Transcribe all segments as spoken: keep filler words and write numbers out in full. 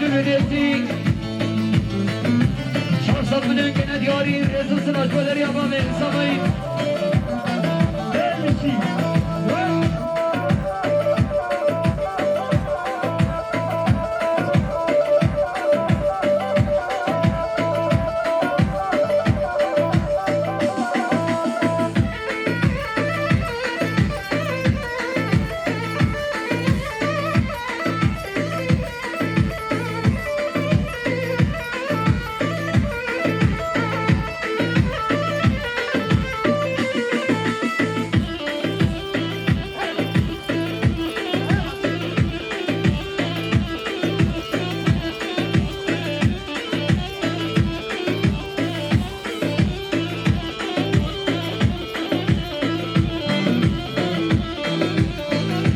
Cülünesi. Şarsa bülün gene diyarî, rezil sina joleriya bavê Îslamay.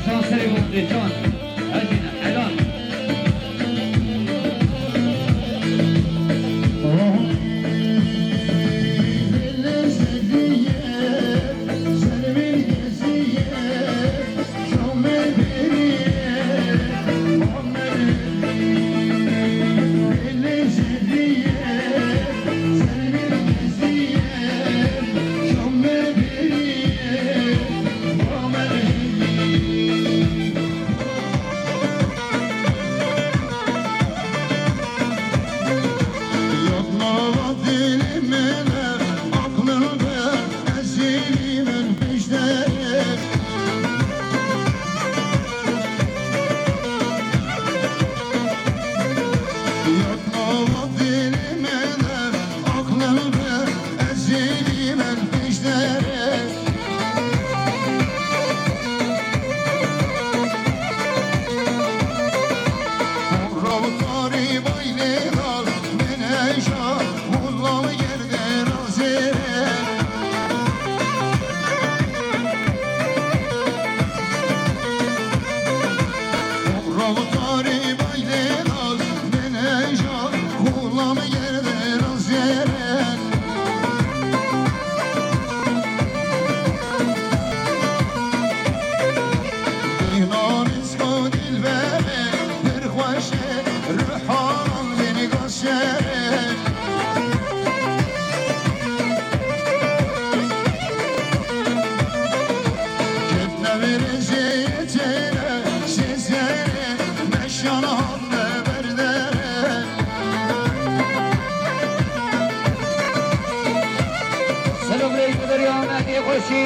Can serê wan dê, can. Hejîne, helal. Selam reyk derya mehdi xweşî.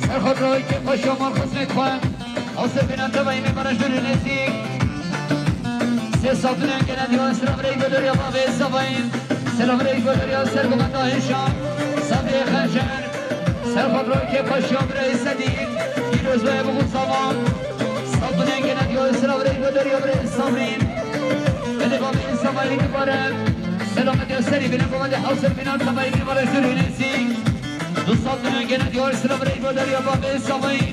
Ser xwe rayke xweşa mal xizmet xwe. Hewse bînan tevayî mêvaran jûrî nêzîk. Sê safine gene diyo selam reyk derya bavê Savayî. Selam reyk derya ser gumenda hêşan. Sabrê xenjer. Ser xwe rayke xweşa birê Sedîk. Pîroz be bi xwe zaman. Safine gene diyo selam reyk derya birê Sabrî. Bide bavê Savayî dibare. Selamet ya serî bîne gumenda hewse bînan tevayî mêvaran jûrî nêzîk. Du safine gene diyor selam reyk derya bavê Savayî.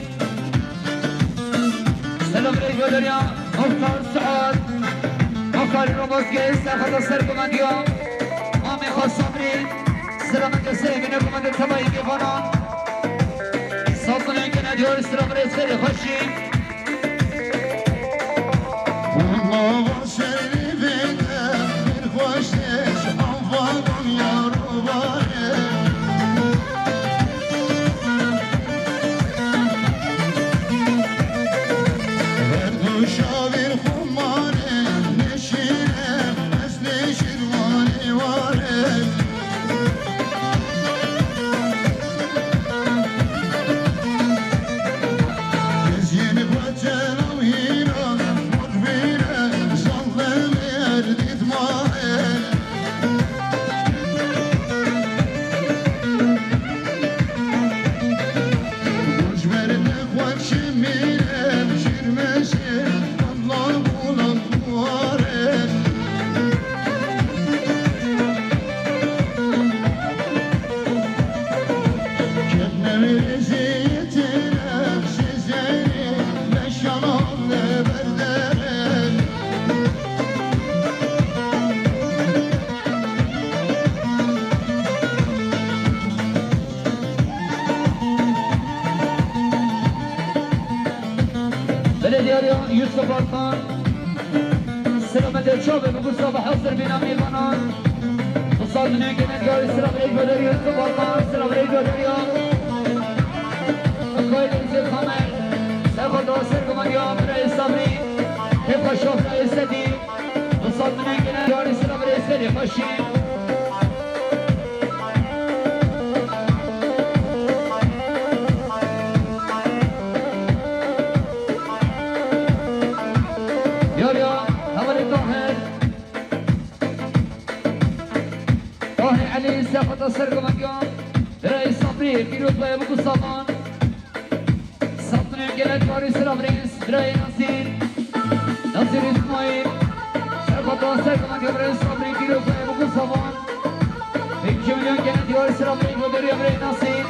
Selam reyk derya Muxtar Suad. Muxtar Roboske, sefada ser gumenda. Mamê xwe Sabrî. Selamet ya serî bîne gumenda tevayî mêvaran. Safine gene diyor selam reyk serî xweşî. Belediyariya Yusuf Aslan, Selametê çavê min, Mustafa hazir bîna mêvanan. Mustafa Nûrê Genel Yarî, silav rê goderî, Mustafa Alman, silav rê goderî. Koyun Zilkamer, Sefo da Serguman ya, Birayê Sabrî, Hefa Şofra Esedî. Mustafa Nûrê Genel Yarî, silav rê Esedî, xweşî. Yar ya, hevalê Tahir. Tahir Elî, Sefo da Serguman ya, Birayê Sabrî, pîroz be, bû ku savan. Saftinên Genel Yarî, silav rê Birayê Nasîr, Nasîr Îsmaîl, Serxwata Serguman ya, Birayê Sabrî, pîroz be, bû ku savan. Pêncî milyon Genel Yarî, silav rê goderî ya, Birayê Nasîr.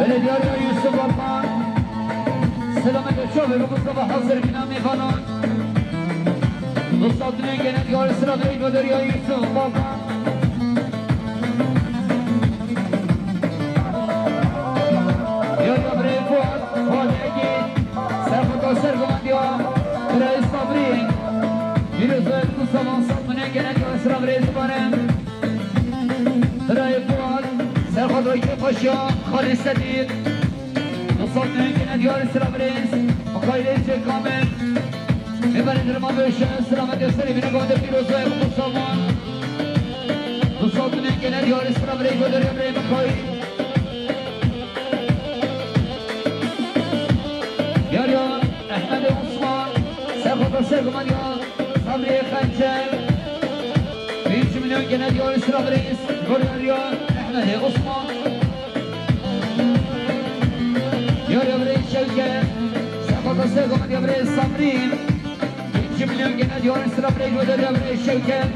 Belediye Yusuf Alman, selamet ve çavê Mustafa hazir bîna mêvanan. Dostlar, Nûrê Genel Yarî, silav rê goderî ya, Yusuf Alman. Ya, ya, birayê Fuat, Fuat Egîn, Serxwata Serguman ya, Birayê Sabrî. Pîroz be, bû ku savan, Saftinên Genel Yarî, silav rê zibanin. Birayê Fuat, Serxwata Kefaşa, Xalî Sedîq. Dostlar, Nûrê Genel Yarî, silav rê Mikaîl Çekamel. Mêvanê dirma Beşe, selamet ya, serê bîne, gavde pîroz be, bû ku savan. Dostlar, Nûrê Genel Yarî, silav rê goderî ya, Mikaîl. Yar ya, Ehmedê Osman, Serxwata Serguman ya, Sabrî Xencer. Pêncî milyon Genel Yarî, silav rê goderî ya, Ehmedê Osman. Yar ya, Birayê Şevket, Serxwata Serguman ya, Birayê Sabrî. Pêncî milyon Genel Yarî, silav rê goderî ya, Birayê Şevket.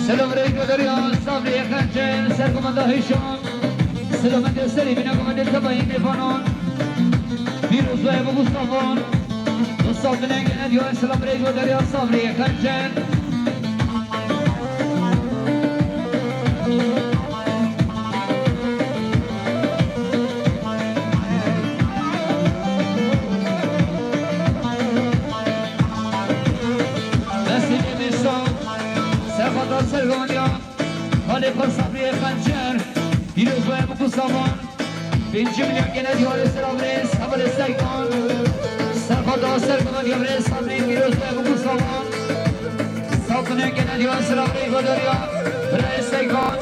Selam rê goderî ya, Sabrî Xencer, Sergomenda Hişam. Selamet ya, serê bîne, gavde tevayî mêvanan. Pîroz be, bû ku savan. Dostlar, Nûrê Genel Yarî, silav rê goderî ya, Sabrî Xencer. Nesîbê Mêsa, Serxwata Serguman ya, Xalê xwe Sabrî Xencer, pîroz be, bû ku savan. Pêncî milyon Genel Yarî, silav rê, hevalê Seydan. Serxwata Serguman ya, Birayê Sabrî, pîroz be, bû ku savan. Saftinên Genel Yarî, silav rê goderî ya, Birayê Seydan.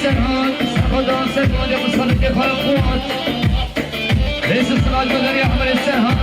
Serhan, Serhan, Serhan, Serhan, Serhan, Serhan, Serhan, Rêz û silav goderî ya, hevalê Serhan.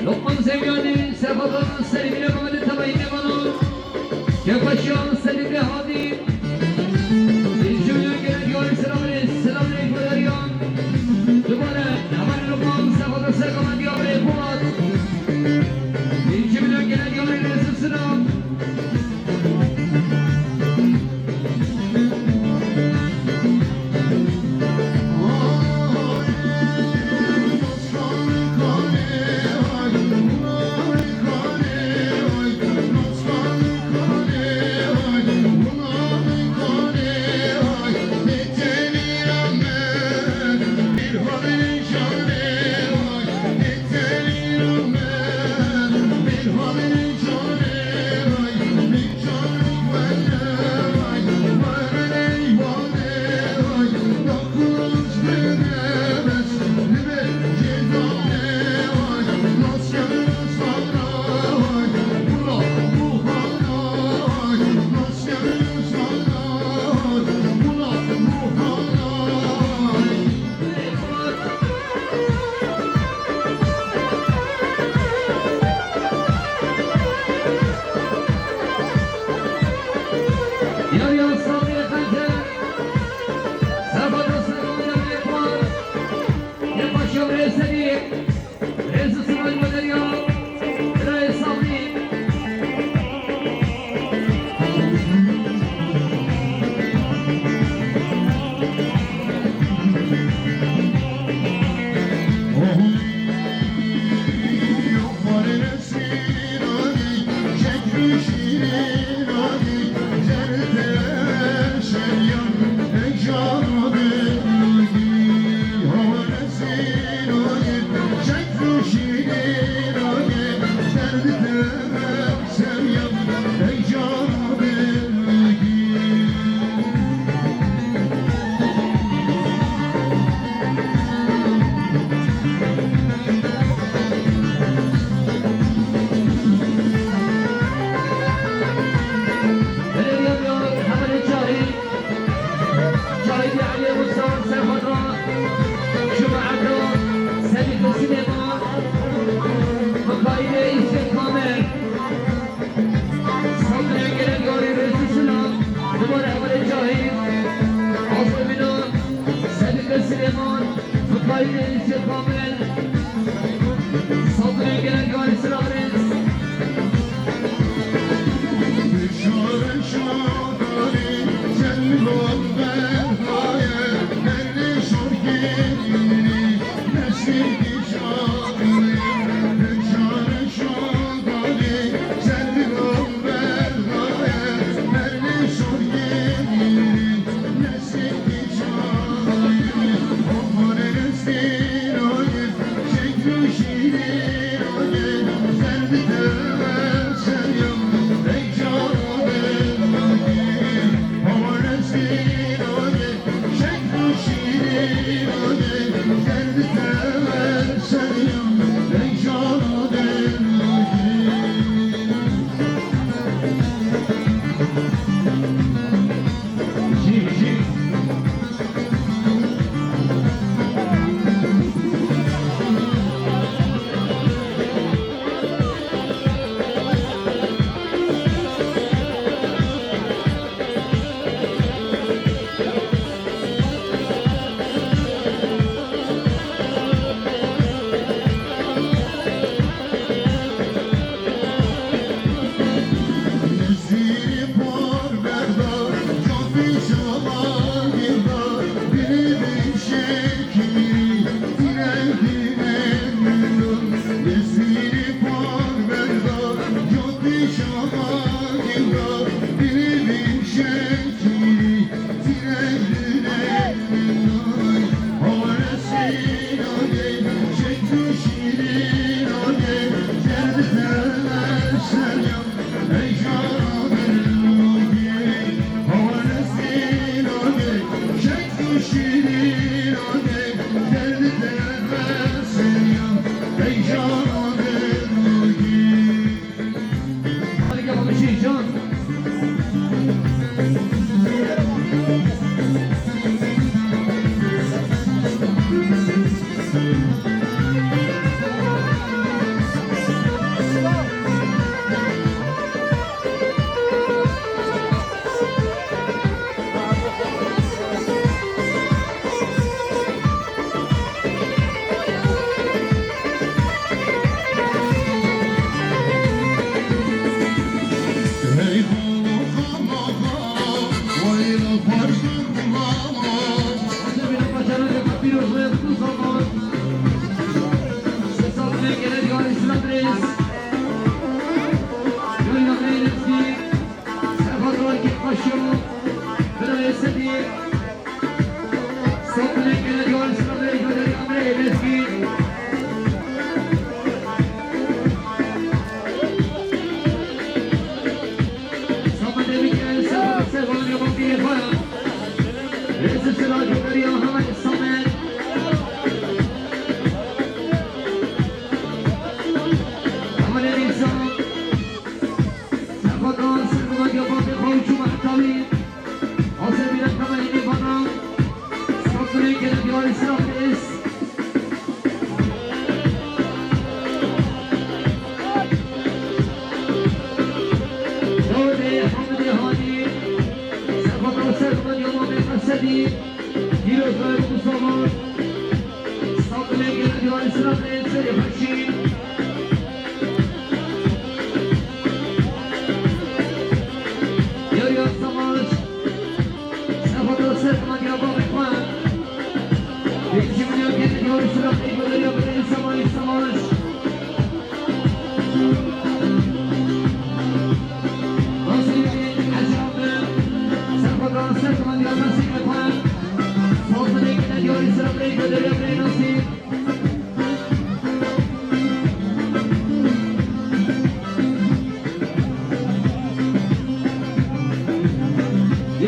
Lokman Zevyanî, Serhat Hanım, Selim'le Mehmet Tabay'ın Emanı, Kefkaşyan, Selim'le Hadi, Selamünaleyküm, Deryan. Dubare, Aman Lokman, Serhat Serkan, Diyabre, Polat. İki milyon gelen Diyabre, Resul Sıra. Yar yar Sabriye Xente, Serhat Aslan Yar Yekman, Yekbaş Yar Esedi, Rêz Sibay Maderiya, Birayê Sabrî. Şumaeta Sedîqê Silêman, Mikaîlê Îsê Kamil. Saldırıya gelen gari Rêz û Silah, Duvar Hevalê Cahîl, Azemîna Sedîqê Silêman, Mikaîlê Îsê Kamil. Saldırıya gelen gari Silah Rêz.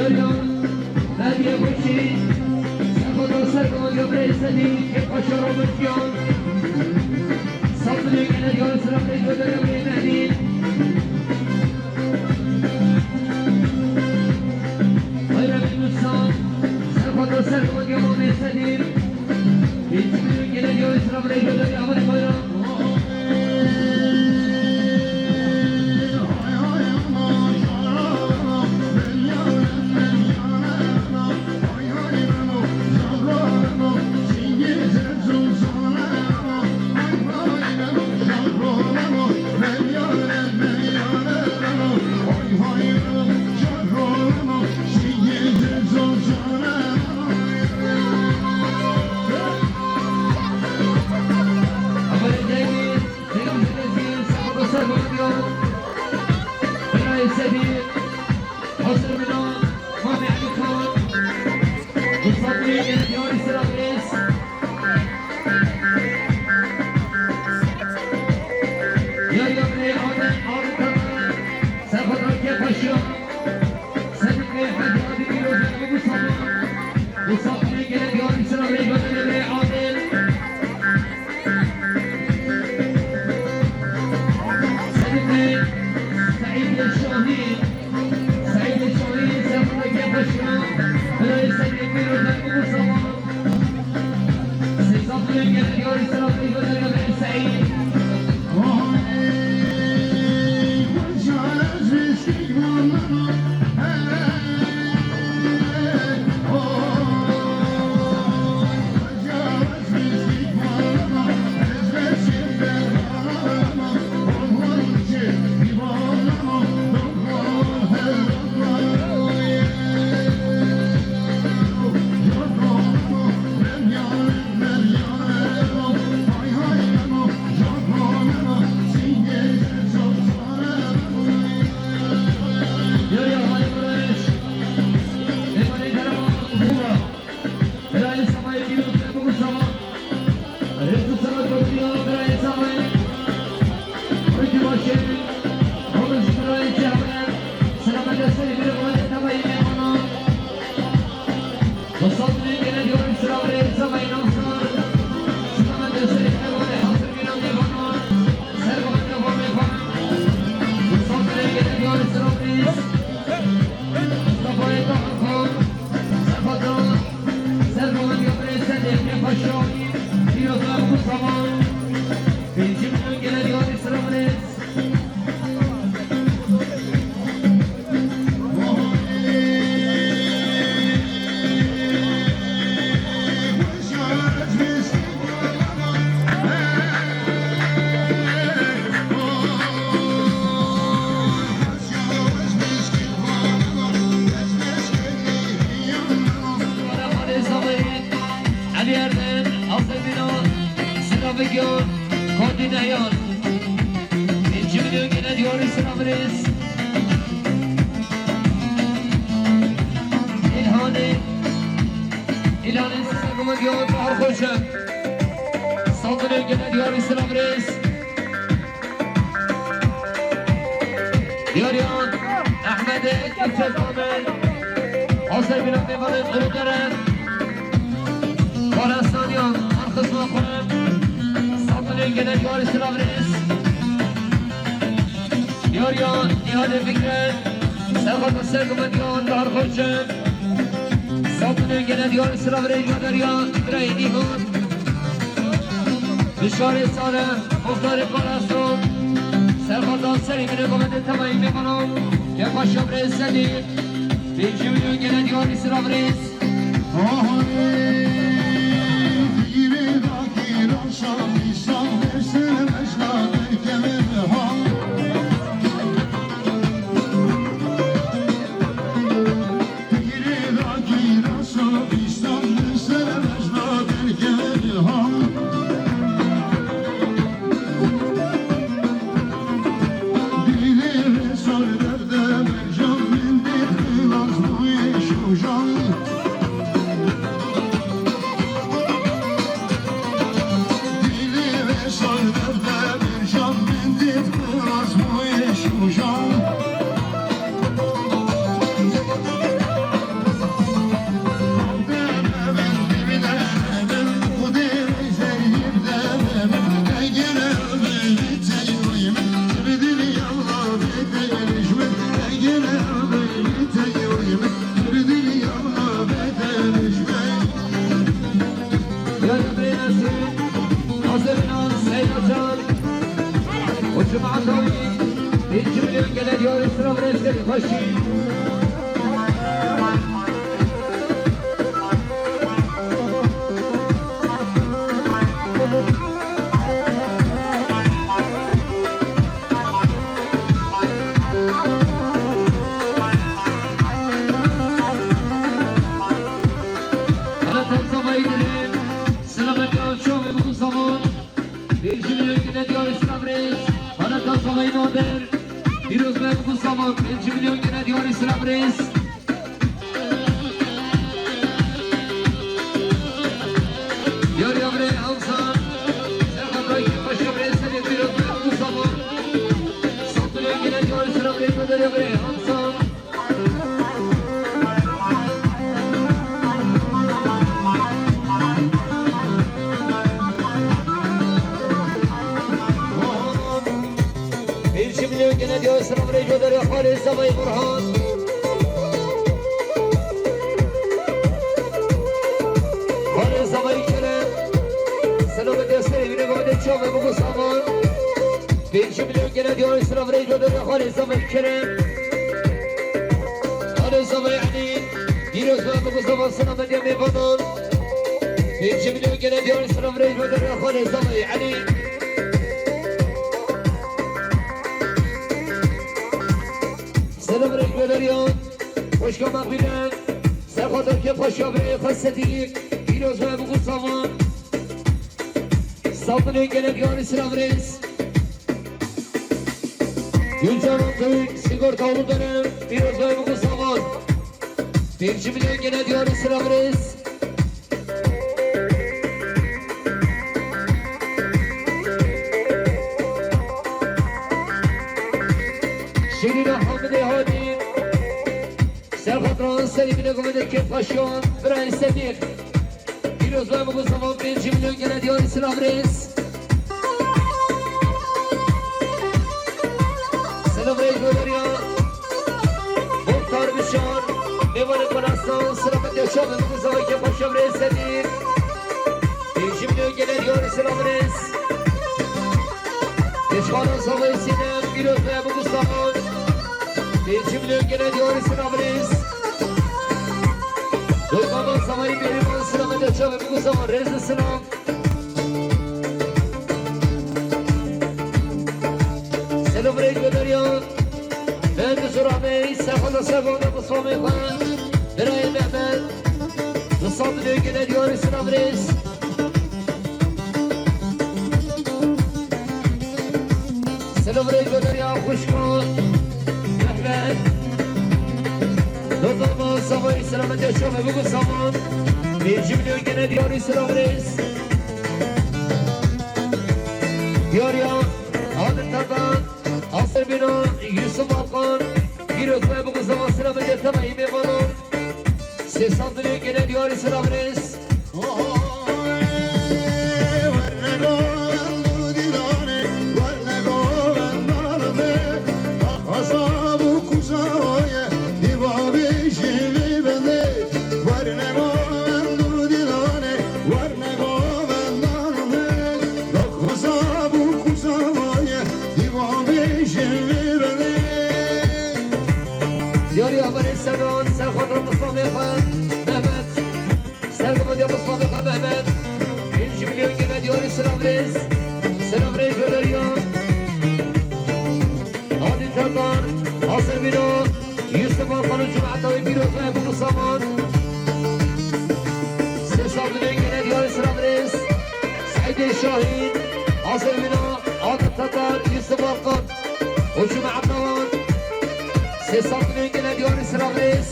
Hediye Xweşî, Sefo Doser, Komandya Brêsedî, Kêpaşa Robertiyan, Sabunê Genel Yarı Sıra Brêjo Dere Brê Mehdî, Bayramê Musa, Sefo Doser, Komandya Mamê Sedî, Pêncî Milyon Genel Yarı Sıra Brêjo Dere Amanê Bayram. Amanê Cengiz, Cengiz Cengiz, Sefo Doser, Komandya Birayê Sedî, Hazir Mino, Mamê Elî Xan, Mustafa Yegin, Diyarî Sira Brêz, Yariya Brê Adem, Adem Karan, Serxwedar Kêpaşa, Sedîqê Hecî Adî Pîroz, Mustafa, Mustafa Yegin, Diyarî Sira Brêz, Yariya Brê Adem. Sedîqê Seîdê Şahî, Seîdê Şahî, Sefo Doser Kêpaşa, Birayê Sedîqê Pîroz, Mustafa. Seyda Bülent gelen yarı sıra Beyza Derya Bey Seîd. Elî Erdem, Azemîna, Silavigiyan, Kordîneyan. Pêncî milyon gene diyarî Silavirêz. Îlhanê, Îlhanê Silavigiyan, Bahar Xoşe. Sed milyon gene diyarî Silavirêz. Diyariyan Ehmedê Kifet Amel, Azerbaycan Devanê Uludere, Parasaniyan, Arxisma Xurem, Sabunê Gene Diyarî Silavrêz, Diyariyan Nihadê Fikret, Serxata Sergumet Yan Dar Xoçe, Sabunê Gene Diyarî Silavrêz, Joderiyan Birayê Nîhan, Bişarê Sare, Muxtarê Paraston, Serxata Serî Binê Komendê Temayî Mêvanan, Kepaşa Birê Sedî, Pêncî milyon gene diyarî Silavrêz. Ahê, pîrê dakî roşa mîsan, ser mejna derkeve ha. Serê xweşî. Ana tam zavayî dilê, selametiya çavê min û zaman. Pêncî milyon gine diyarê silav rêz. Ana tam zavayî nadir. Pîroz be, bi zaman pêncî milyon gine diyarê silav rêz. Diyar ya birê Hamza, ser xatirê kêfxweşiya birê Sedîq Pîroz be, Hamza Sabir. Sed milyon gine diyar silav rê, diyar ya birê Hamza. Pêncî milyon gene diyar silav rê, diyar ya Xalê Zavayî Burhan. Xalê Zavayî Kerem. Selamet ya serê wîne gavê çavê bigo saman. Pêncî milyon gene diyar silav rê, diyar ya Xalê Zavayî Kerem. Xalê Zavayî Elî. Pîroz be, bigo saman, selamet ya mêvanan. Pêncî milyon gene diyar silav rê, diyar ya Xalê Zavayî Elî. Selam rêk ve derya. Xweşka mexbîne. Ser xatir kêfxweşiya birê xwe Sedîq. Pîroz be, bigo saman. Sed milyon gene diyar silav rêz. Gülcan Akgün, Sigorta Uludere, Pîroz be, bigo saman. Pêncî milyon gene diyar silav rêz. Şirîna Hamidê Hadî. Ser xatira serê bîne gavê kêfxweşiyan, birayê Sedîq. Pîroz be, bigo saman, pêncî milyon gene diyar silav rêz. Selam rêz ve derya. Muxtar Bişar. Mêvanê Golasan, selamet ya çavê bigo saman, kêfxweşiya birê Sedîq. Pêncî milyon gene diyar silav rêz. Pêşxana Zavayî Sînem, Pîroz be, bigo saman. Pêncî milyon gene diyar silav rêz. Dozan Zavayî Bêrîvan, selamet ya çavê bigo saman, rêz û silav. Selam rêk ve derya. Mehmet Zurabey, ser xatir ser gavê bigo saman xwe. Birayê Mehmet. Di sed milyon gene diyar silav rêz. Selam rêk ve derya xwişka Mehmet. Dozan Zavayî, selamet ya çavê bigo saman. Pêncî milyon gene diyar silav rêz. Diyar ya Adil Taban, Asir Bîna, Yusuf Alkan, Pîroz be, bigo saman, selamet ya tevayî mêvanan. Sê sed milyon gene diyar silav rêz. Diyar ya birê Sedan, ser xatir Mustafa Mehmet. Ser gavê bigo saman, Mehmet. Pêncî milyon gene diyar silav rêz. Selam rêz ve derya. Hadi Tatar, Asir Bîna, Yusuf Alkan û cemaeta wê, Pîroz be, bigo saman. Sê sed milyon gene diyar silav rêz. Seîdê Şahîn, Asir Bîna, Hadi Tatar, Yusuf Alkan û cemaeta wan. Sê sed milyon gene diyar silav rêz.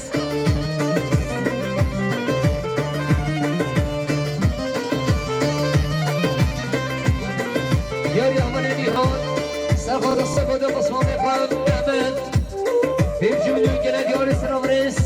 Diyar ya Amanê Nîhan, ser xatir ser gavê bigo saman, Mehmet. Pêncî milyon gene diyar silav rêz.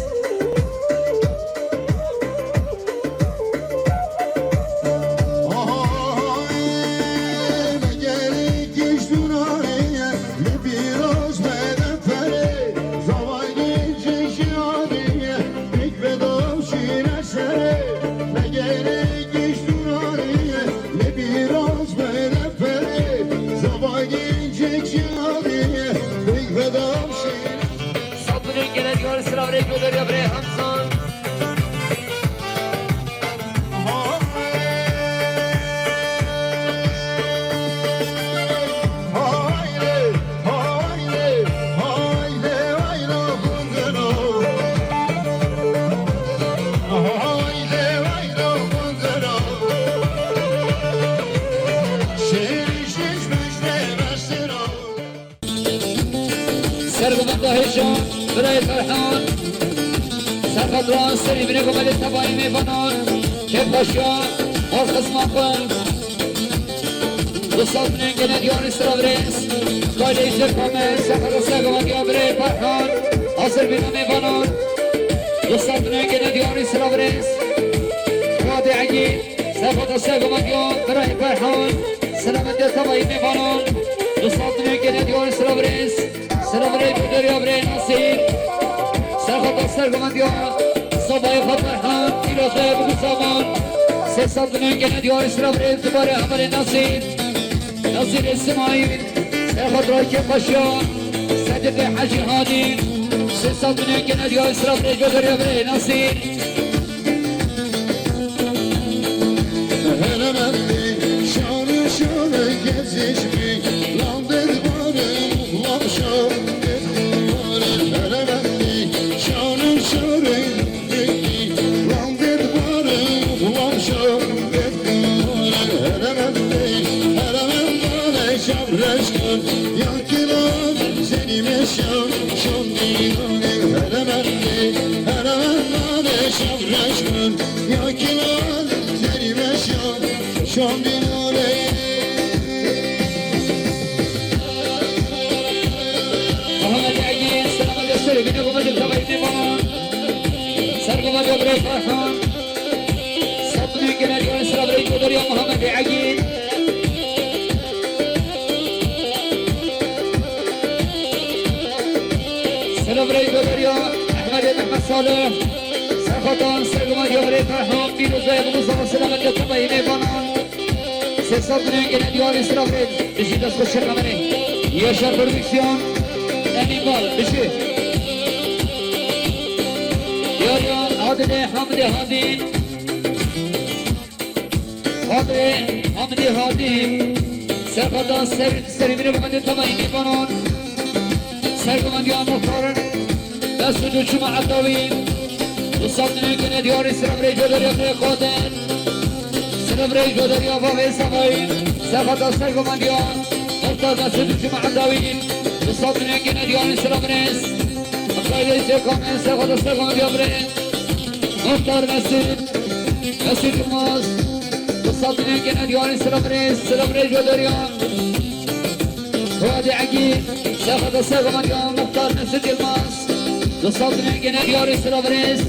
Sergovenda hêja, birayê Ferhan. Serhat Doğan, serî binê gomelê tevayî mêvanan. Kêfxweşiya, hal xizma xwe. Du sed milyon gene diyarî sira birêz. Kaylê Îzê Kamil, Serhat Sergovendiya birê Ferhan. Hazir bîna mêvanan. Du sed milyon gene diyarî sira birêz. Fuadê Egî. Serxota Sergovendiya birayê Ferhan. Selametê tevayî mêvanan. Du sed milyon gene diyarî sira birêz. Sira birê Coderiya birê Nasîr. Serxota Sergovendiya sobayê xwe Ferhan. Îro xwe bi zaman. Sê sed milyon gene diyarî sira birêz. Dibarê Emelê Nasîr. Nasîrê Simayîl. Serxota Kêfxweşiya. Sedîqê Hecî Hadî. Sê sed milyon gene diyarî sira birê Coderiya birê Nasîr. Heremendî şanı şanı gezişmi, lan derbarı muhlam şan derbarı. Heremendî şanı şanı gezişmi, lan derbarı muhlam şan derbarı. Heremendî heremendane şabreşkın, ya kilan seni meşan şan dinane. Heremendî heremendane şabreşkın. Ya kilan seni meşan şan dinare. Muhammed Egîn, selamet serê binê gomelê tevayî mêvanan. Sergovendiya birê Ferhan. Sed milyon gene diyarî sira birê Coderiya Muhammed Egîn. Sira birê Coderiya Ehmedê Mehmet Salih. Serxota Sergovendiya birê Ferhan, pîrozê Mustafa selamet ya tevayî mêvanan. Sê sed milyon gene diyarî sira birê. Bijî dest xweş Şêx Emenê. Yaşar Prodüksiyon. Emin Bal, bijî. Diyariya Adile Hamdi Hadî. Xatirê Hamidê Hadî, serxota ser, serî binê gomelê tevayî mêvanan. Sergovendiya muxtar, Mesûd û Çima Edawî. Du sed milyon gene diyarî sira birê Coderiya birê Qadir. Sira birê Coderiya Vavê Sevayî. Serxota sergovendiya muxtar Mesûd û Çima Edawî. Du sed milyon gene diyarî sira birêz. Xatirê Îzê Kamil, serxota sergovendiya birê. Muxtar Mesûd, Mesûd Yilmaz, du sed milyon gene diyarî sira birêz, sira birê Coderiya. Fuadê Egî, serxota sergovendiya Muxtar Mesûd Yilmaz, du sed milyon gene diyarî sira birêz.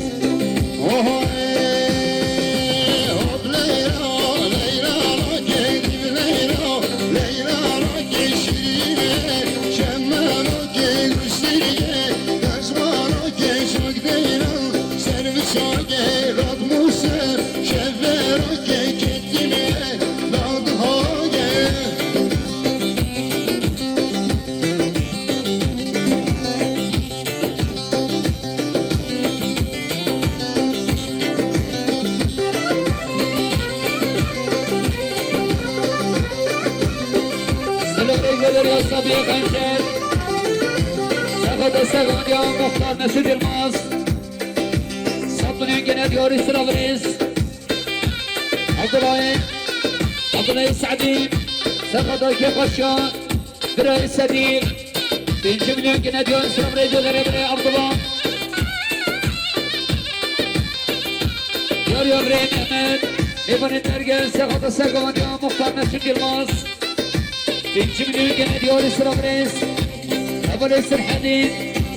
Oho, eh, hop Leyla, Leyla, Leyla, Leyla, Leyla, Leyla, Leyla, Silo Reyveler ya Sabiha Gençer. Serxota sergovendiya Muxtar Mesûd Yilmaz. Sed milyon gene diyarî sira birêz. Abdullah, Abdullah Sa'dî. Serxota Kêfxweşiya. Birayê Sedîq. Pêncî milyon gene diyarî sira birê Coderiya birê Abdullah. Diyariya birê Mehmet. Mêvanê dergel, serxota sergovendiya Muxtar Mesûd Yilmaz. Pêncî milyon gene diyarî sira birêz. Hevalê Sirhedî,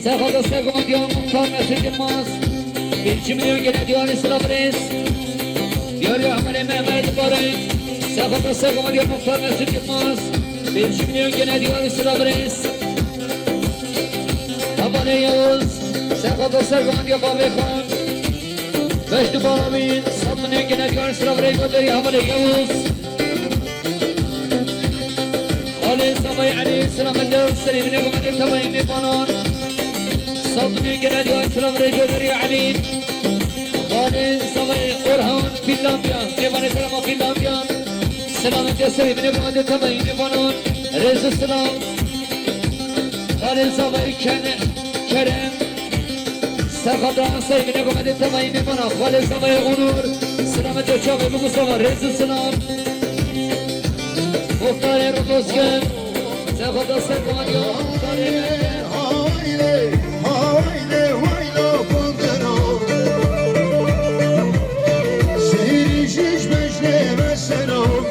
serxota sergovendiya Muxtar Mesûd Yilmaz. Pêncî milyon gene diyarî sira birêz. Diyariya Hevalê Mehmet Barê, serxota sergovendiya Muxtar Mesûd Yilmaz. Pêncî milyon gene diyarî sira birêz. Hevalê Yavuz, serxota sergovendiya Bavê Xan. Beş numara bin, sed milyon gene diyarî sira birê Coderiya Hevalê Yavuz. Alê Sabay Elî, selamet ya serî binê gomelê tevayî mêvanan. Abdülgene diyor, selam Recep Derya Ali. Vali Zavay Orhan Finlandiya. Êvanê serema Finlandiya. Selamê te serê min e, bavê te tevayî mêvanan. Rêz û selam. Vali Zavay Ken-, Kerem. Serxada serê min e, bavê te tevayî mêvanan. Vali Zavay Onur. Selamê te çavê min, Mustafa. Rêz û selam. Muxtarê Rodosken. Serxada serê min e, bavê te tevayî mêvanan. Haydi, haydi, haydi, kundero. Seyirciş beşleme selam.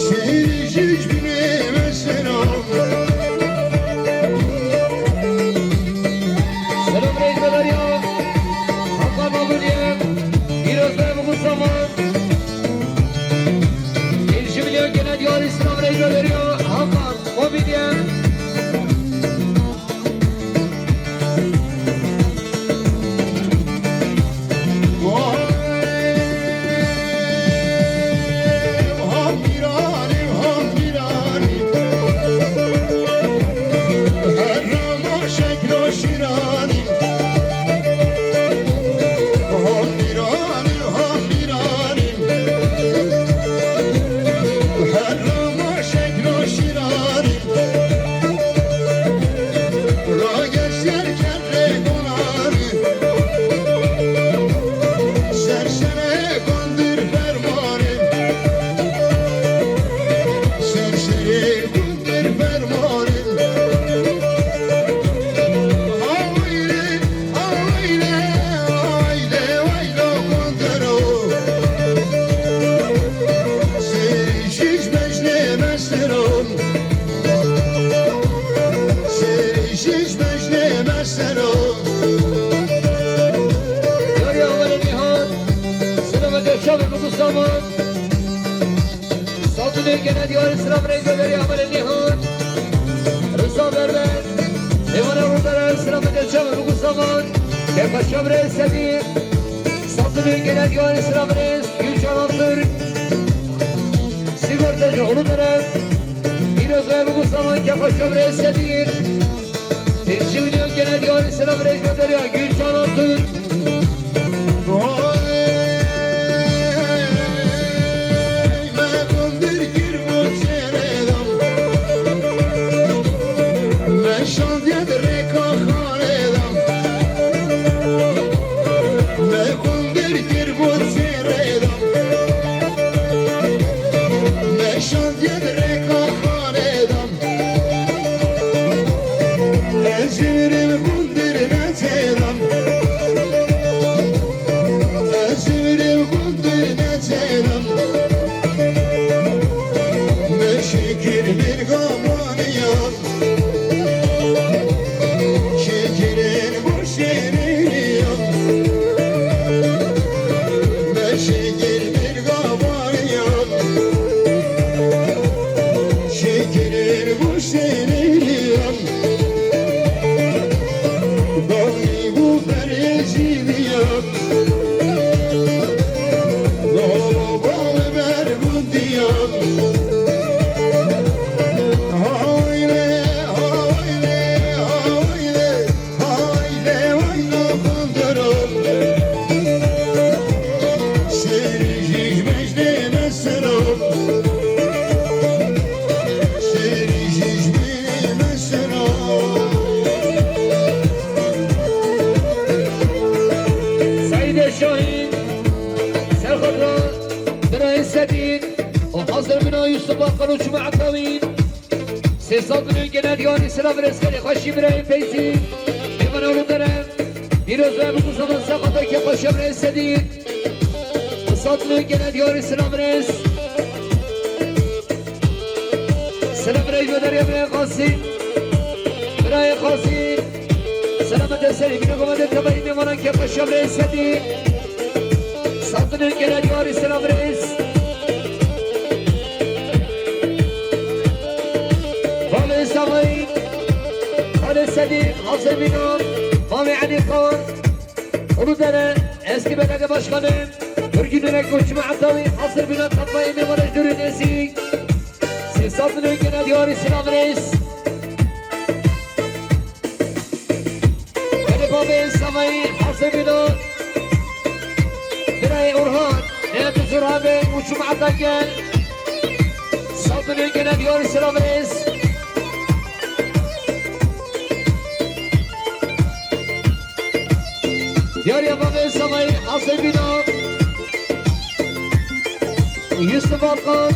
Seyirciş bineme selam. Selam Reyna Derya. Hakan Babulye. Biraz da bu zaman. Elli milyon gene diyor İslam Reyna Derya. Hakan. Mobilya. Yarî Amelê Nîhan, selametê çavê min Mustafa. Satûnê gene diyarî selam rê goverî Amelê Nîhan. Rıza Berber, Êvana Rûdere, selametê çavê min Mustafa. Kefa çavê rê sedî. Satûnê gene diyarî selam rê Gülcan Altın. Sigortacı Uludere. Pîroz e bi Mustafa, kefa çavê rê sedî. Têmsî milyon gene diyarî selam rê ji Derya Gülcan Altın. Vay, me gundir kir bo çêrê dam. Me şandiye di rêka xanê dam. Me gundir kir bo çêrê dam. Me şandiye di rêka xanê dam. Ez ji vir gundir neçêdam. Ez ji vir gundir neçêdam. Me şikir bir gamaniyam. Şikirên bu şêrîniyam. Me şikir bir gamaniyam. Şikirên bu şêrîniyam. Dawî bû berê jî diyam. Dawî bû ber bû diyam. Hayde, hayde, hayde. Hayde, hayde, kundero. Şêrî jî ji me ji dê me sero. Şêrî jî ji dê me sero. Seîdê Şahîn, Serxotra, Birayê Sedî û hazir bina Yusuf Akal û Çima Etawîn. Sê sed milyon gene diyarî selam rêz kerê xweşî birayê Feyzî. Êvana Rûdere. Pîroz be bi Mustafa Serxotra, kefa çavê rê sedî. Sê sed milyon gene diyarî selam rêz. Selam rêz ji Derya birayê Qasî. Birayê Qasî. Selametê serê min e, gometê tevayî mêvanan, kefa çavê rê sedî. Satûnê gene diyarî selam rêz. Valê Zavayî, Valê Sedî, Hazir Bînan, Valê Elî Xan, Uludere, Eski Belediye Başkanı, Hürgün Ürek, Koçma Atavi, Hazir Bînan, Tatmayê Mêvanê Jûrê Nêzî. Sê sed milyon gene diyarî selam rêz. Hesebîna Birayê Orhan, Niyetî Zurabê û cemaeta gel. Saldinê gene diyarî selam rêz. Diyariya bavê Savayî, Hesebîna Yusuf Alkan,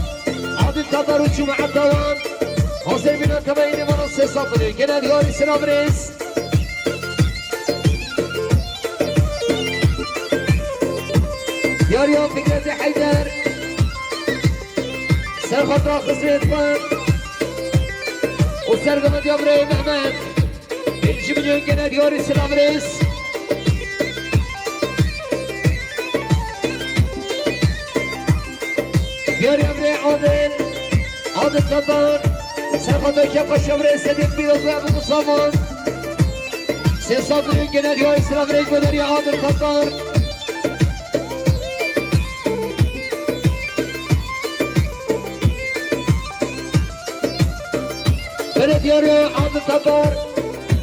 Adil Tatar û cemaeta wan. Hesebîna tebayînê wana sê saldinê gene diyarî selam rêz. Diyariya Fikretê Heyder, ser xatira xizmêt xwe û sergometiya birayê Mehmet, pêncî milyon gene diyarî selam rêz. Diyariya birayê Adil, Adil Tatar, ser xatira kefa şevre sedî pîroz ve Ebu Musaman. Sê sed milyon gene diyarî selam rêz bo deriya Adil Tatar. Bere diyarî Adil Tatar,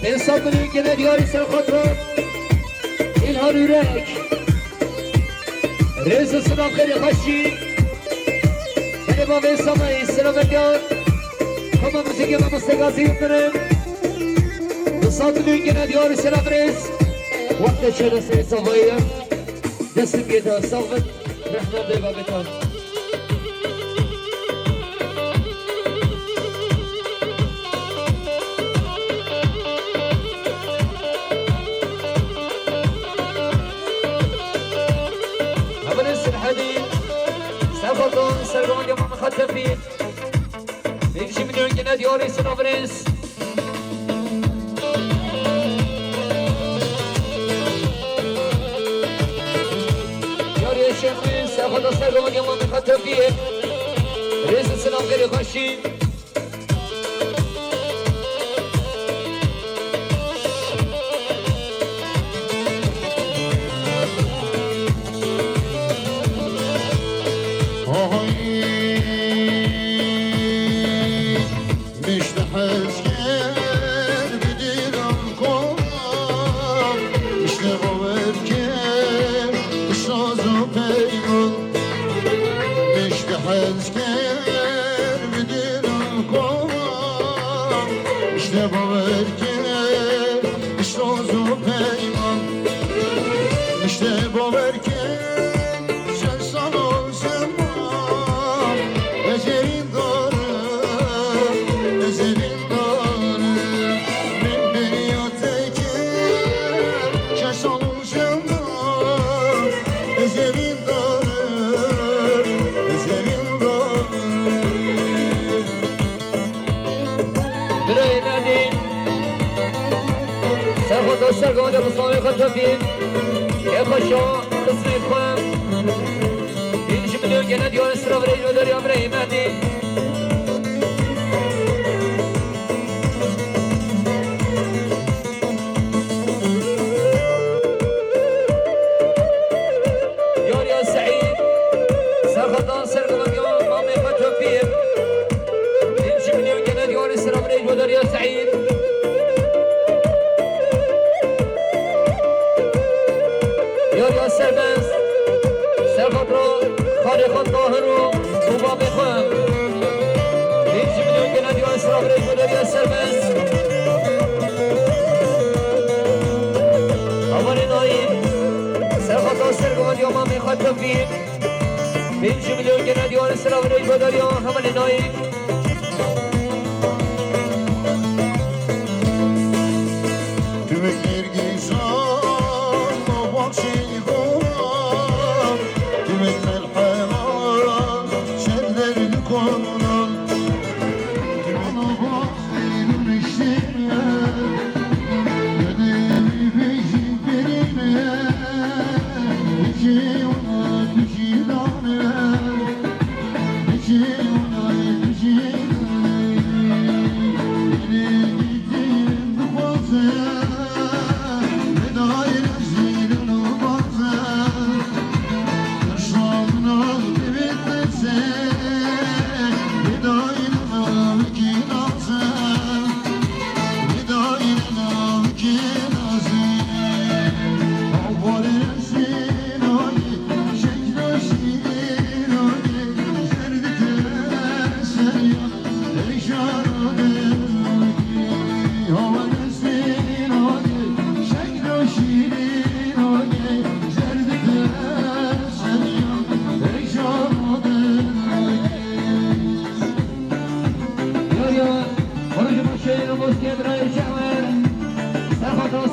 pênc sed milyon gene diyarî ser xatira İlhan Ürek. Rêz û silav xêrê xweşî. Berê bavê Samayî, selametiya. Koma muzîkê mamoste Gazî Yildirim. Bi sed milyon gene diyarî selam rêz. Wextê çêre sê Savayî ye. Destê bigê te, sax bin. Rehma bê bavê te. Hevalên Sirhedî, Serxotan, Sergovan Yaman Xetefî, pêncî milyon gene diyarî sinavirêz. Diyarî Şêxmîn, Serxotan, Sergovan Yaman Xetefî, rêz û silav xêrê xweşî. Oy, mişte hez kir bi dilam kolan, mişte bawer kir bi saz û peyman, mişte hez kir bi dilam kolan, mişte bawer kir bi saz û peyman, mişte bawer kir. Şeş sal û zeman, ez evîndarim, ez evîndarim, min beriya te kir. Şeş sal û zeman, ez evîndarim, ez evîndarim. Birayê Merdîn, Serxotan, Sergovan Yaman Xetefî, kefa şa, qismê xwe. Pêncî milyon gene diyarî sinavirêj bo deriya birayê Merdîn. Diyariya Seîd, Serxotan, Sergovan Yaman Xetefî, pêncî milyon gene diyarî sinavirêj bo deriya Seîd. Diyariya Serbest, Serxotan, Xalê Xot Tahir û û bavê xwe. Pêncî milyon gene diyarî sinavirêj bo deriya Serbest. Hevalê Naîf, Serxotan, Sergovan Yaman Xetefî. Pêncî milyon gene diyarî sinavirêj bo deriya hevalê Naîf. Tümek Nergisan, baxçeyî xora, tümek melhema, şerler dikonan. Tümek ana baxçeyî miştine, yedê bêjî derine, içi ona tüjî dane, içi ona tüjî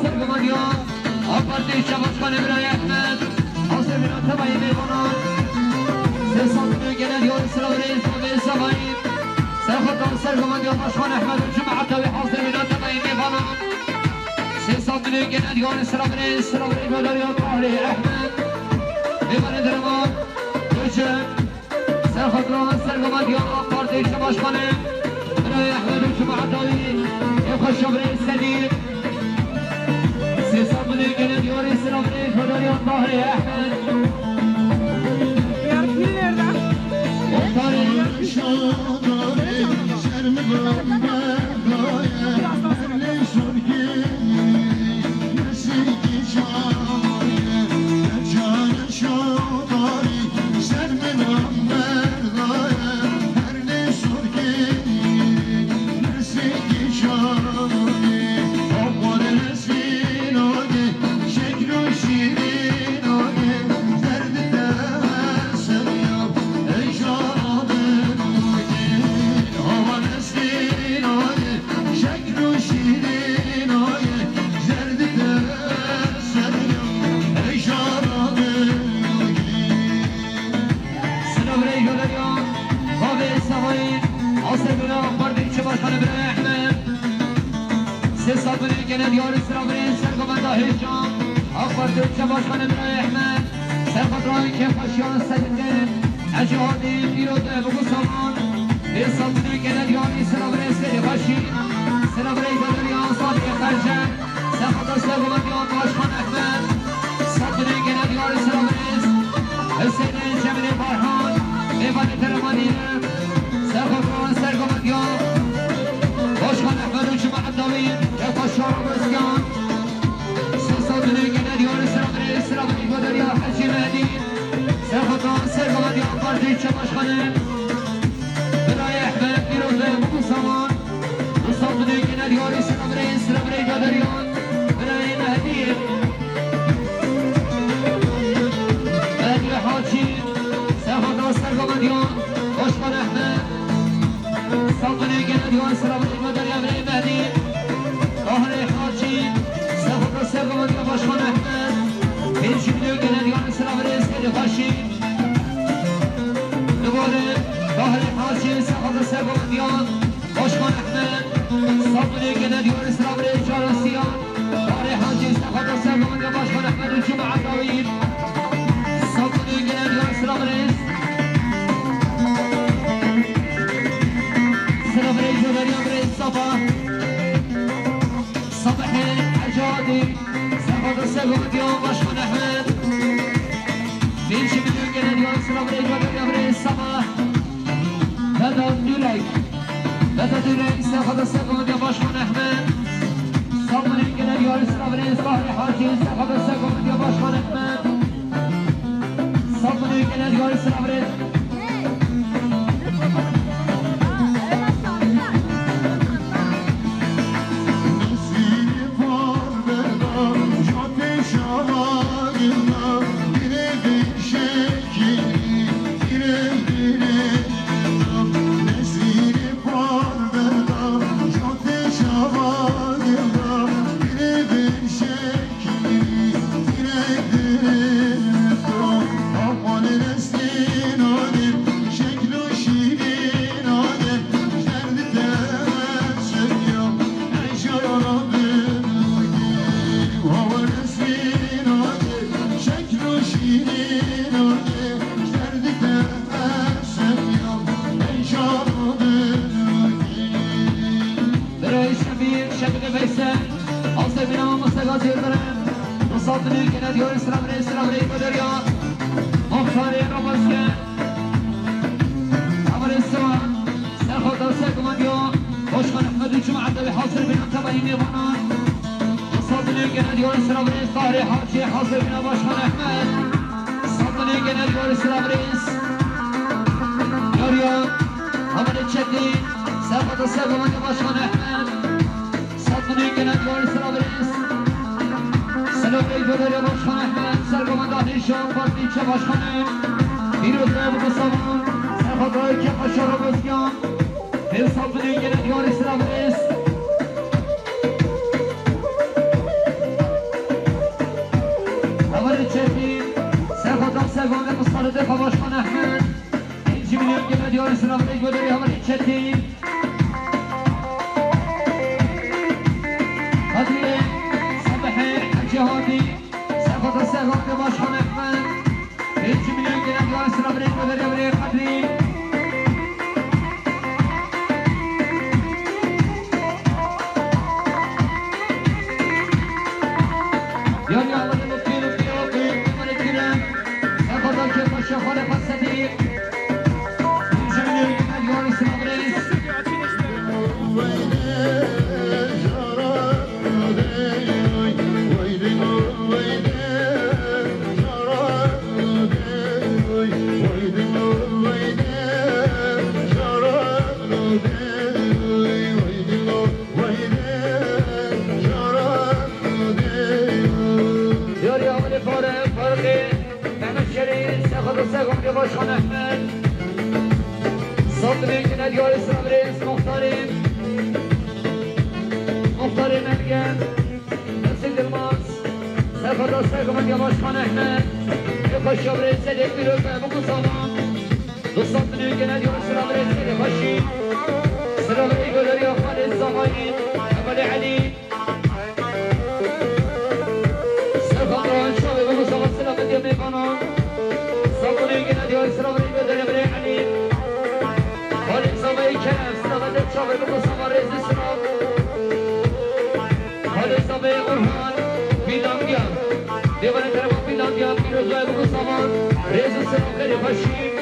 Sergomandiya A Partî Çevaşxanê Birayê Ehmed, hazir bîna tebayî mêvanan. Sê sed milyon gele diyarî silav rêz bavê Sebayî. Serxwedan sergomandiya Başxan Ehmed û cemaeta wî hazir bîna tebayî mêvanan. Sê sed milyon gele diyarî silav rêz, silav rêz bavê Tahirê Ehmed. Mêvanê derman, Gülşen. Serxwedan sergomandiya A Partî Çevaşxanê Birayê Ehmed û cemaeta wî, ê xweşa birê Sedî. Sê sed milyon gele diyarî silav rêz bavê Tahirê Ehmed. Muxtarê Silav rêz bavê Sebayî, hazir bîna A Partî Çevaşxanê Birayê Ehmed. Sê sed milyon gele diyarî silav rêz sergomenda hêja A Partî Çevaşxanê Birayê Ehmed. Serxwedan kêfxweşiyan Sedî, Ecî Hadî, Pîroz Ebû Saman. Sê sed milyon gele diyarî silav rêz Sedî Xweşî. Silav rêz bavê Sadî Xerce. Serxwedan sergomandiya Başxan Ehmed. Sed milyon gele diyarî silav rêz Hüseyin Cemilê Barhan, mêvanê dermanî ye. Serxwedan sergomandiya Başxan Ehmed û cemaeta wî, kêfxweşiyan Rêzgan. Sê sed milyon gele diyarî silav rêz, silav rêz bavê Hecî Mehdî. Serxwedan sergomandiya Partî Çevaşxanê Birayê Ehmed, Pîroz Ebû Saman. Du sed milyon gele diyarî silav rêz, silav rêz bavê Birayê Mehdî. Mehdî Hacî, serxwedan sergomandiya Başxan Ehmed. Sed milyon gele diyarî silav rêz bavê Mehdî. Tahirê Hacî, serxwedan sergomandiya Başxan Ehmed. Pênc milyon gele diyarî silav rêz Sedî Xweşî. Li gorî Tahirê Hacî, serxwedan sergomandiya Başxan Ehmed. Sed milyon gele diyarî silav rêz Carosiyan. Tahirê Hacî, serxwedan sergomandiya Başxan Ehmed û cemaeta wî. Sed milyon gele diyarî silav rêz. Silav rêz bavê birê Saba. Sabihê Ecadî, serxwedan sergomandiya Başxan Ehmed. Pênc milyon gele diyarî silav rêz bavê birê Sabah. Vedat Dürek. Vedat Dürek, serxwedan sergomandiya Başxan Ehmed. Sed milyon gele diyarî silav rêz Tahirê Hacî, serxwedan sergomandiya Başxan Ehmed. Sed milyon gele diyarî silav rêz. Birayê Şefîk, Şefîqê Veysel, Asê Bîna, Mustega Zêrbirin, Musafirê gele diyarî silav rê, silav rê Goderya, Muxtarê Rabaske, Amirê Siwan, serxweda sergumandiya Başkan Ehmed û cemaeta wî hazir bîna tebayî mêvanan. Musafirê gele diyarî silav rê, Tahirê Hacî hazir bîna Başkan Ehmed. Sed milyon gele diyarî silav rêz. Yariya Amirê Çetîn, serxweda sergumandiya Başkan Ehmed. Sed milyon gele diyarî silav rêz. Silav rê Goderya Başkan Ehmed, sergumanda hêja partî Çevaşxanê. Pîroz be Mustafa, serxweda Kefa Şarabozgiyan. Pênc sed milyon gele diyarî silav rêz. Defa Başkan Ehmed. Birinci milyon gene diyor sıra ve gönderiyor Ahmet Çetin. Kadriye, Sabihe, Hacı Hadi. Sefada Sefada Başkan Ehmed. Birinci milyon gene diyor sıra ve gönderiyor Kadriye. Yarı hamile fare, farkı, Mehmet Şerif, Sefada Sefada Başkan Ehmed. Saldırı yine diyor İslam Reis, Muhtarım. Muhtarım Ergen. Nasıl Yılmaz. Sefada Sefada Başkan Ehmed. Ve Paşa Reis, Sedef bir öpe bu kutsama. Dostlar, düğün genel yolu sıra Reis, Sedef Haşim. Sıra Reis, Göleri, Halil Zamayı. Emre Ali. Serkan Doğan Çalı, bu zaman sıra Medya Meyvana. Sabun'u yine diyor, sıra Medya Emre Ali. Halim Sabah Kerem, sıra Medya Çalı, bu zaman Reis sıra. Halim Sabah Orhan, Finlandiya. Devam tarafı Finlandiya, bir özel bu zaman. Reis sıra Medya Haşim.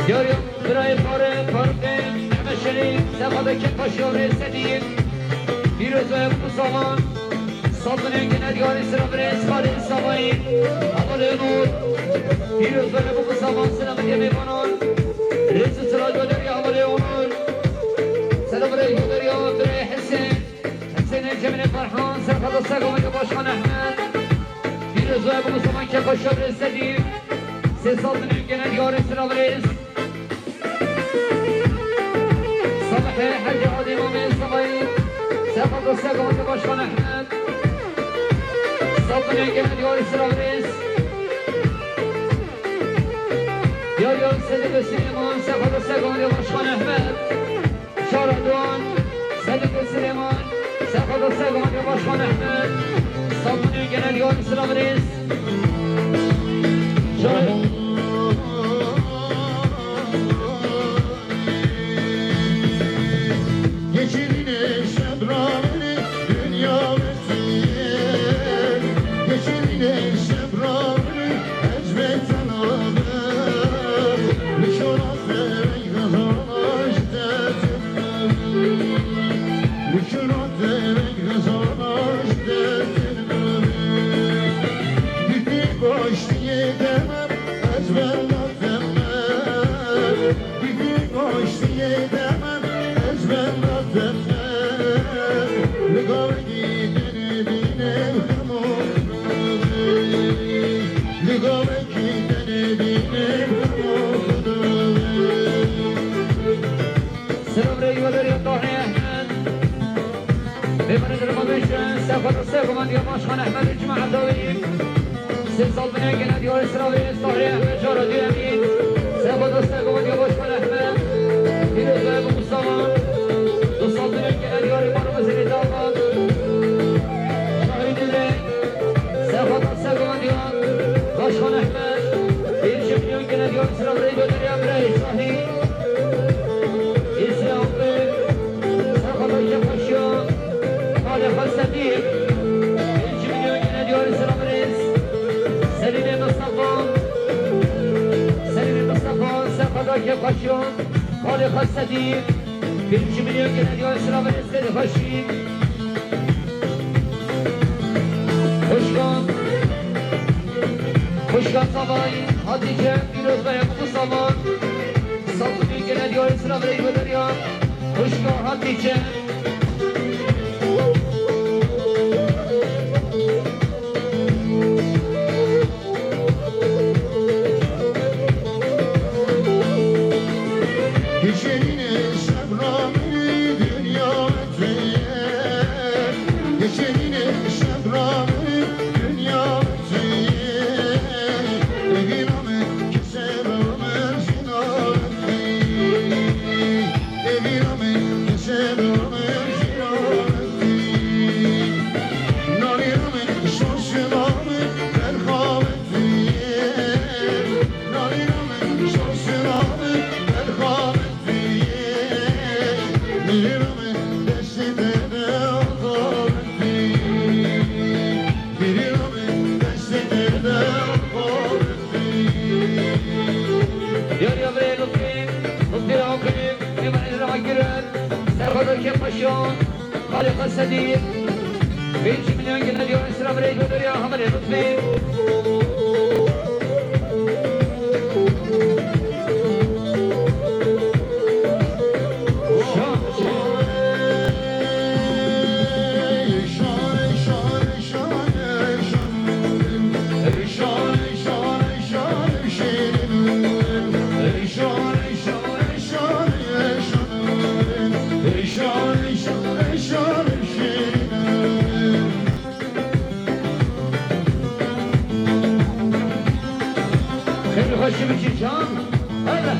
Yarın Birayê pare, parke, Mehmet Şerîf, Sefadeke Paşa Rêsedî, Pîrozoya bu zaman, Sabunê gene diyarî sıra birê, Skalê Savayî, Amalê Nur, Pîrozoya bu zaman, sıra birê mêvanan, Rêzî sıra gönderiyor Amalê Onur, sıra birê gönderiyor birê Hesen, Hesen Cemile Farhan, Sefada Sego ve Başkan Ahmet, Pîrozoya bu zaman, Kepaşa Rêsedî, Sê Sabunê gene diyarî sıra birê, Sabahê Hecî Adî Mamê Savayî, Sefada Sego ve Başkan Ahmet, Sabunê gene diyarî sıra birê, Yar Yar Sedî ve Süleyman, Sefada Sego ve Başkan Ahmet, Şara Doğan, Sedî ve Süleyman, Sefada Sego ve Başkan Ahmet, Sabunê gene diyarî sıra birê, Şara Geçirine şebrali dünya vesiye. Geçirine şebrali ecbet aladı. Lişona sevey gazalaş desin. Lişona sevey gazalaş desin. Bitti koştu yedemem ezberler. Selam rey ve beriyat Tahir Ahmet. Bêbere dirma bêje, Sefada Sego ve Başkan Ahmet Cuma Dawî. Sê sal binê gene diyarê Siravê, Tahirê Ehmed Cara Duyemî. Sefada Sego ve Başkan Ahmet. Pîroz ve Mustafa. Du sal binê gene diyarê Maro Mezirê Davat. Şahî Dile. Sefada Sego ve Başkan Ahmet. Bir milyon gene diyarê Siravê, Göderiya Birey Şahî. Îslam Bey, Sefada Kepaşya, Mali Hasedî, Pêncî milyon gene diyarî Siravê Rêz, Selîmê Mistefa, Selîmê Mistefa, Sefada Kepaşya, Mali Hasedî, Pêncî milyon gene diyarî Siravê Rêz, Selî Haşî. Xwişka, xwişka Savayî, Hatîce, pîroz be Yaqûb Savan. Saltûnê gele diyarê sira virêj ve derya. Xwişka Hatîce. Geçenine şebra min dinya me tu ye. Geçenine şebra min dinya me tu ye. Evîna min kesê min jina me tu ye. Evîna min kesê min jina me tu ye. Nalîna min şaşina min berxa me tu ye. Yar ya birê Lutfî, Lutfî Akif, Kemal Akif, Serhat Akif Paşa. Xalê Xesedî, pênc milyon gine diyarê sira birêj ve derya Hemelê Lutfî. Xêr xweşî biçî can. Hele.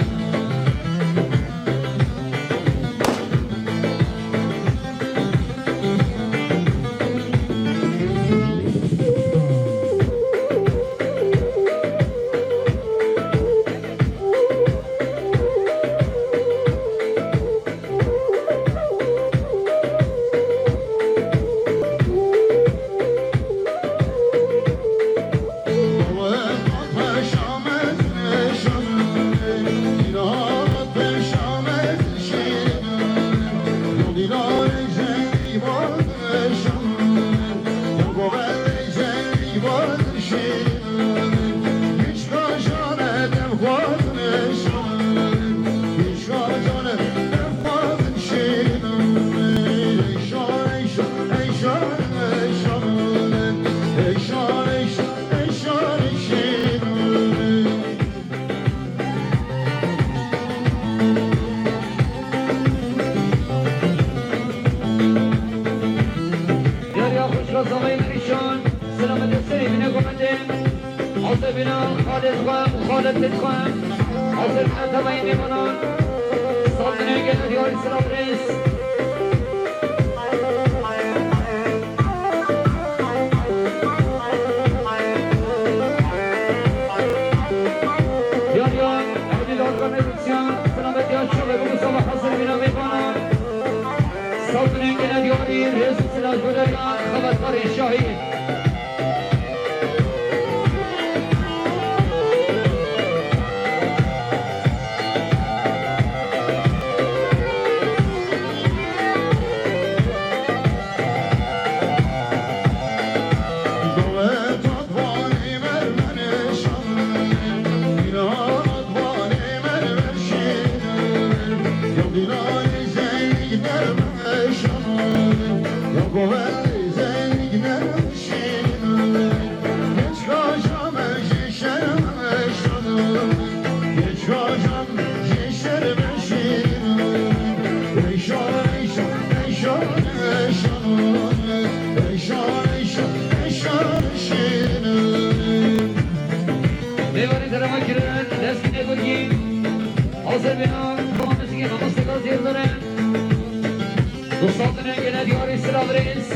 Yar ya xwişka Zavayê Merîşan, selametê serê bîne gomendê. Hazir bîne xalê xwe û xaletê xwe. Hazir bîne tevayê mêvanan. Saldinê gel diyarî silav rêz. Yar ya, Evlî Larka Mevlûtyan, selamet ya çavê Mustafa hazir bîne mêvanan. Saldinê gele diyarî, rêz û silav guderyan, xebatkarê şahî. Mêvanê derema kirin, destgîrê gurgî. Hazir bîne, tamam muzîkê mamoste Gazî Yildirim. Dostan gele diyarî silav rêz.